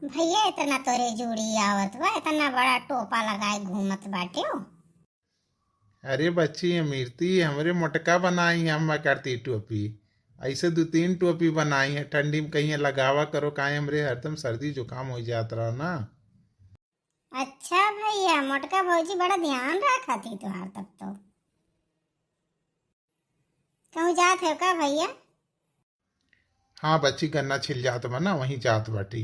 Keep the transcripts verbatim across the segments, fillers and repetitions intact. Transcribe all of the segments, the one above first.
भइया, इतना तोरे जूड़ी आवत बा, इतना बड़ा टोपा लगाए घूमत बाटे हो। अरे बच्ची, अमीरती हमरे मोटका बनाई है, अम्मा करती टोपी। ऐसे दो तीन टोपी बनाई है, ठंडी में कहीं लगावा करो, काहे हमरे हरदम सर्दी जुकाम हो जात रहा ना। अच्छा भइया, मोटका भौजी बड़ा ध्यान रखत ही तोहार तब तो। कहूँ जात है का भइया? हाँ बच्ची, गन्ना छिल जात बा ना, वहीं जात बाटी,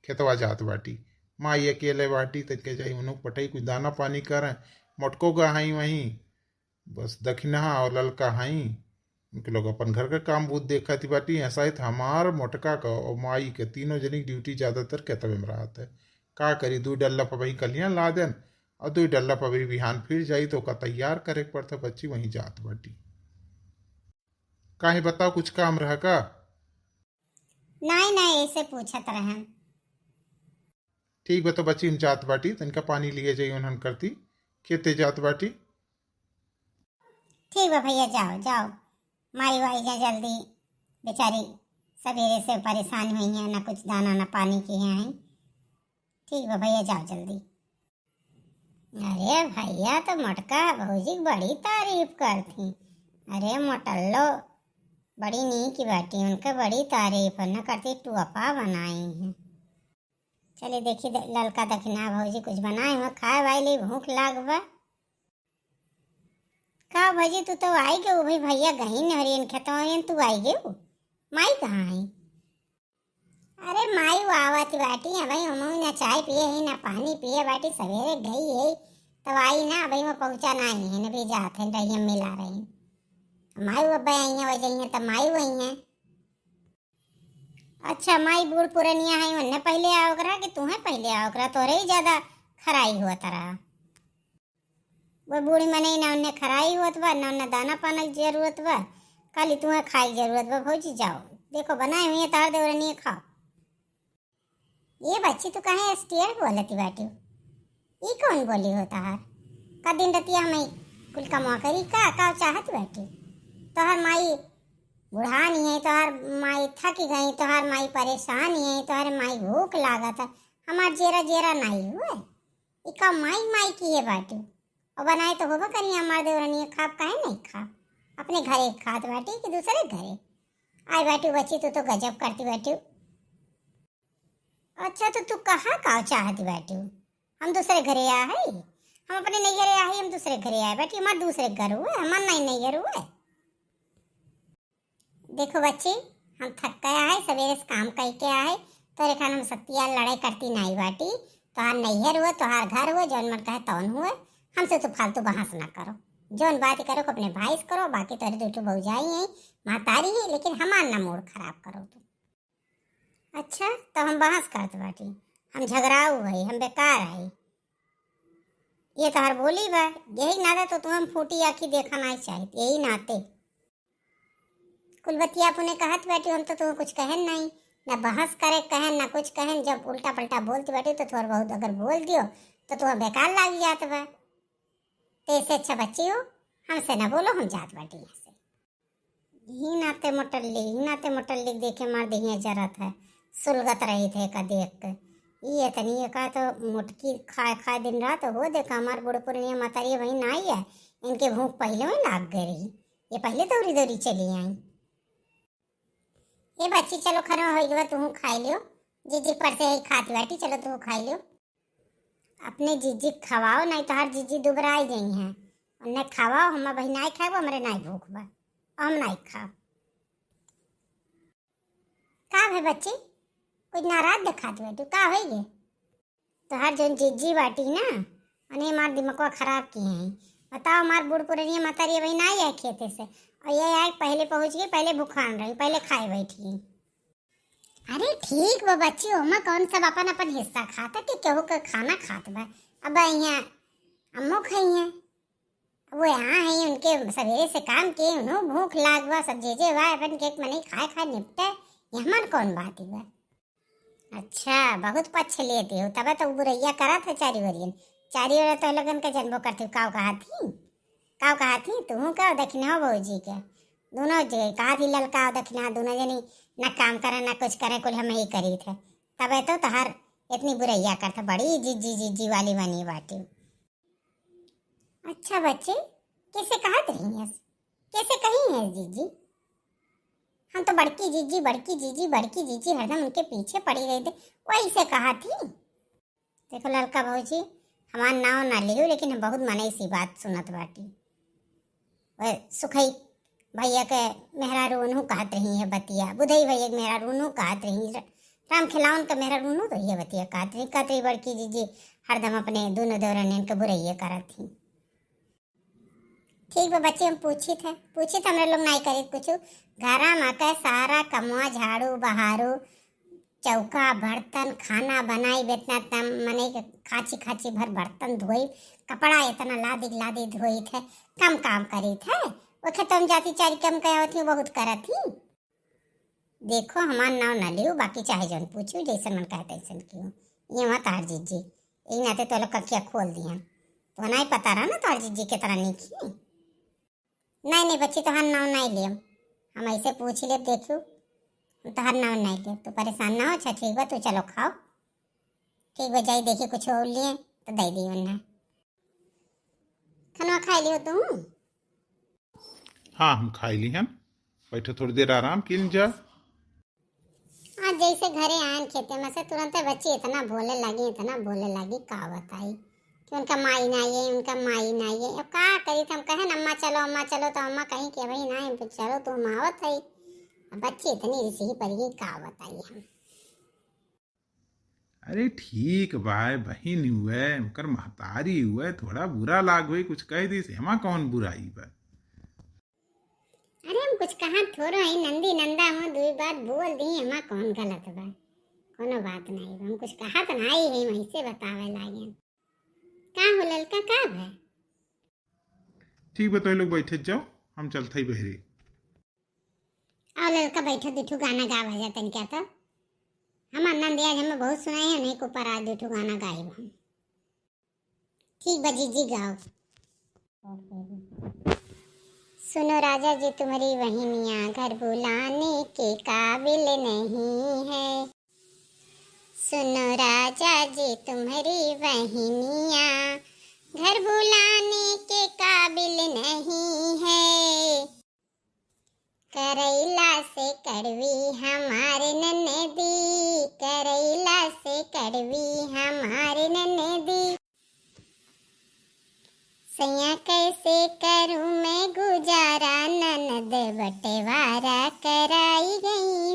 खेतवा जात बाटी। माई अकेले बाटी, तनिके जाई उन्हों पटई, कुछ दाना पानी करें। मोटको गा हई वहीं, बस दखिनहा और ललका हई, उनके लोग अपन घर का काम बूत देखत ही बाटी। ऐसा है तो हमार मोटका का और माई के तीनों जनी ड्यूटी ज्यादातर खेतवे में रहत है। का करी, दू डल्ला पर वही कलियाँ ला देन और दू डल्ला पर भी बिहान फिर जाई तो ओका तैयार करे के पड़ता। बच्ची वहीं जात बाटी। काहे बताओ, कुछ काम रहा का? नहीं, नहीं, ऐसे पूछत रहन। ठीक बा, तो बच्ची हम जात बाटी, तनिका पानी लिए जाई उन्हन करती, खेते जात बाटी। ठीक बा भइया, जाओ, जाओ, माई वाई जा जल्दी, बेचारी सवेरे से परेशान हुई हैं, ना कुछ दाना ना पानी की हैं। ठीक बा भइया, जाओ जल्दी। अरे भइया, तो मोटका भौजी की बड़ी तारीफ करती। अरे मोटल्लो बड़ी नीक बाटी, उनका बड़ी तारीफ है, न करती टोपा बनाई है। चले देखी द-, ललका दखिना भौजी कुछ बनाए हुआ, खाए वाए ली, भूख लाग बा। का भौजी, तू तो आई गयो भाई, भइया गई न हरियन खेतवा हरियन, तू आई गयो, माई कहाँ है? अरे माई वो आवत बाटी, अबही हमहू ना चाय पिए ही ना पानी पिए बाटी, सवेरे गई है, तब आई ना, अबही वो पहुँचा ना आई है, न भी जात है, रहिए मिला रही। माई वो अबे आई है, वजह है, तब माई वही है। अच्छा माई, बूढ़ पुरनिया है, उन्हें पहले आओ करा कि तुम्हें पहले आओ करा, तोरे ही ज्यादा खराई हुआ तरह। वो बूढ़ी मनई ना उन्हें खराई होत बा, ना उन्हें दाना पाना की जरूरत बा। खाली तुम्हें खाए की जरूरत बा, भौजी जाओ। देखो बनाए हुई है तार देवरनिए, खाओ। ये बच्ची तू काहे स्टेयर बोलती बाटी? ई कौन बोली हो तहार? का दिन रतिया हम कुल कमा करी का, का चाहत बाटी? तोहर माई बुढ़ानी है, तोहर माई थक गई, तोहर माई परेशान है, तोहर माई भूख लागत है, हमार जेरा जेरा नहीं हुए। ई का माई माई की है बाटी? और बनाए तो होबे करी हमार देवरनिया, खाब काहे नहीं खाब? अपने घरे खात बाटी कि दूसरे घरे? आई बाटी बच्ची, तू तो गजब करती बाटी। अच्छा तो तू कहाँ का चाहती बाटी? हम दूसरे घरे आ है, हम अपने नैहरे आ है, हम दूसरे घरे आए बाटी, हमार दूसरे घर हुए, हमार नहीं नैहर हुए। देखो बच्ची, हम थक के आए, सवेरे से काम करके आए, तोरे खान हम सत्तिया लड़ाई करती नहीं बाटी। तोहार नैहर हुए, तोहार घर हुए, जौन मन कहे तौन हुए, हमसे तू फालतू बहस ना करो। जौन बात करो को अपने भाई से करो, बाकी तोरे दू ठो भौजाई हैं, महतारी है, लेकिन हमार ना मूड खराब करो तू। अच्छा, तो हम बहस करत बाटी, हम झगड़ाऊ है, हम बेकार है। ये तोहार बोली बा, यही नाते तो तू हम फूटी आँखी देखा नहीं चाहित, यही नाते। कुल बतिया अपने कहत बाटी, हम तो तुम्हें कुछ कहन नहीं, ना बहस करे कहन, ना कुछ कहन। जब उल्टा पलटा बोलती बाटी तो थोड़ा बहुत अगर बोल दियो तो तुम्हें बेकार लाग जात बा। तो इससे अच्छा बच्ची हो, हमसे ना बोलो, हम जात बाटी यहाँ से। ही नाते मोटल्ली, ही नाते मोटल्ली देखे मार देहिया जरत है, सुलगत रही थे का देख के। ई इतनी का तो मोटकी खाए खाए दिन रात हो, देखा हमार बूढ़ पुरनिया मतारी वही ना आई है, इनके भूख पहले में लाग गई रही, ये पहले दौड़ी दौड़ी चली आई। ए बच्ची, चलो खाना हो गया, तू खाई लियो, जिज्जी पर से ही खाती बैठी, चलो तू खाई लियो। अपने जिज्जी के खवाओ, नहीं तो हर जिज्जी दुबराई गई हैं। उन्हें खवाओ, हम भाई नहीं खाए, हमरे नहीं भूख बा, हम नहीं खाओ। का भे बच्ची, कुछ नाराज दिखात बैठू, का होई गे? तोहार जौन जिज्जी बाटी ना, अने हमार दिमागवा खराब की हैं। बताओ, हमार बूढ़ पुरनिया मतारी अभी ना आए खेते से, और ये आए पहले पहुँच गई, पहले भुखान रही, पहले खाए बैठी। अरे ठीक बा बच्ची, ओमा कौन सब अपन अपन हिस्सा खाता कि केहू के खाना खात बा। अब यहाँ अम्मो खाई हैं, वो यहाँ है, उनके सवेरे से काम किए, उन्हों भूख लाग बा, सब जे जे बा अपन के एक मनई खाए खाए निपटे, ये हमार कौन बात बा। अच्छा, बहुत पक्ष लेती हो, तबे तो बुरैया करत है चारी ओरियन। चारी ओर तो लगन के जनबो करती हो, काव कहा थी, काव कहा थी, तू का दखिना हो भौजी के, दोनों जे कहा थी ललका दखिना, दोनों जनी ना काम करे ना कुछ करे, कुल हम ही करी थे। तबे तो तहार इतनी बुरैया करत ह, बड़ी जिज्जी जिज्जी वाली बनी बाटी। अच्छा बच्ची, कैसे कहत रही है, कैसे कही है जिज्जी? हम तो बड़की जिज्जी, बड़की जिज्जी, बड़की जिज्जी हरदम उनके पीछे पड़ी रही थे, वही से कहा थी। देखो ललका भौजी, हमार नाव ना लिहू, लेकिन हम बहुत मनई सी बात सुनत बाटी। वह सुखई भैया के मेहरारू उनहू कहत रही है बतिया, बुधई भैया के मेहरारू उनहू कहत रही, र-, राम खिलावन के मेहरारू उनहू तो ये बतिया कहत रही, कहत रही बड़की जिज्जी हरदम अपने दोनों देवरनियन के बुरैये करत ही। ठीक बा बच्ची, हम पूछित है, पूछित, हमरे लोग नाई करित कुछु। घरा मा के सारा कमवा, झाड़ू बहारू, चौका बर्तन, खाना बनाई, बेतना तम मने के खांची खांची भर बर्तन धोई, कपड़ा इतना लादी लादी धोई थे, कम काम करी थे। ओखे तुम जाति चारि कम कयावत ही, बहुत करत ही। देखो हमार नाव न लियो, बाकी चाहे जौन पूछू, जैसन मन कहे तैसन कियो। ये वहाँ तार जिज्जी, यही नाते तो लोग कखिया खोल दिहन। तो नहीं पता रहा ना तार जिज्जी के तरह नहीं की। नहीं, नहीं बच्ची, तोहार नाव नहीं लेम। हम ऐसे पूछ लेब, देखियो, हम तोहार नाव नहीं लेब। तू परेशान ना हो। अच्छा, ठीक बा, तू चलो खाओ। ठीक बा, जाई देखी कुछ और लिए तो दे दी उन्हें। खाना खाई लियो तू? हाँ, हम खाई ली हन। बैठो, थोड़ी देर आराम कीन जा। आज जैसे घरे आयन खेते में से, तुरंते बच्ची इतना बोले लगी, इतना बोले लगी, का बताई कि उनका माई नाई है, उनका माई नाई है। अब का करी, तो हम कहे न, "अम्मा चलो, अम्मा चलो," तो अम्मा कहीं कि, "भाई नाई, चलो, तुम आवत है।" अब बच्ची इतनी रिसही पड़ गई, का बताई हम। अरे ठीक बाय, बहिन हुए, उनकर महतारी हुए, थोड़ा बुरा लाग होई, कुछ कह दी, एमा कौन बुराई बा? अरे हम कुछ कहा थोड़ो है, नंदी नंदा हो, दुई बात बोल दी, एमा कौन गलत बा? कोनो बात नहीं बा, हम कुछ कहा तो नहीं है, वहीं से बतावे लागे। का हो ललका, का भय? ठीक बा, तो लोग बैठे जाओ, हम चलत हई बहरे। आओ ललका, बैठो, दू ठो गाना गावा जा तनिका तो। हमार नंदी आज हमें बहुत सुनाई है, नहीं को पर आज दू ठो गाना गाइब हम। ठीक बा जिज्जी, गाओ। सुनो राजा जी, तुम्हारी बहिनिया घर बुलाने के काबिल नहीं है। सुनो राजा जी, तुम्हारी बहिनिया घर बुलाने के काबिल नहीं है। करैला से कड़वी हमार ननदी, करैला से कड़वी हमार ननदी। सैया कैसे करूं मैं गुजारा, ननद बंटवारा कराई गई।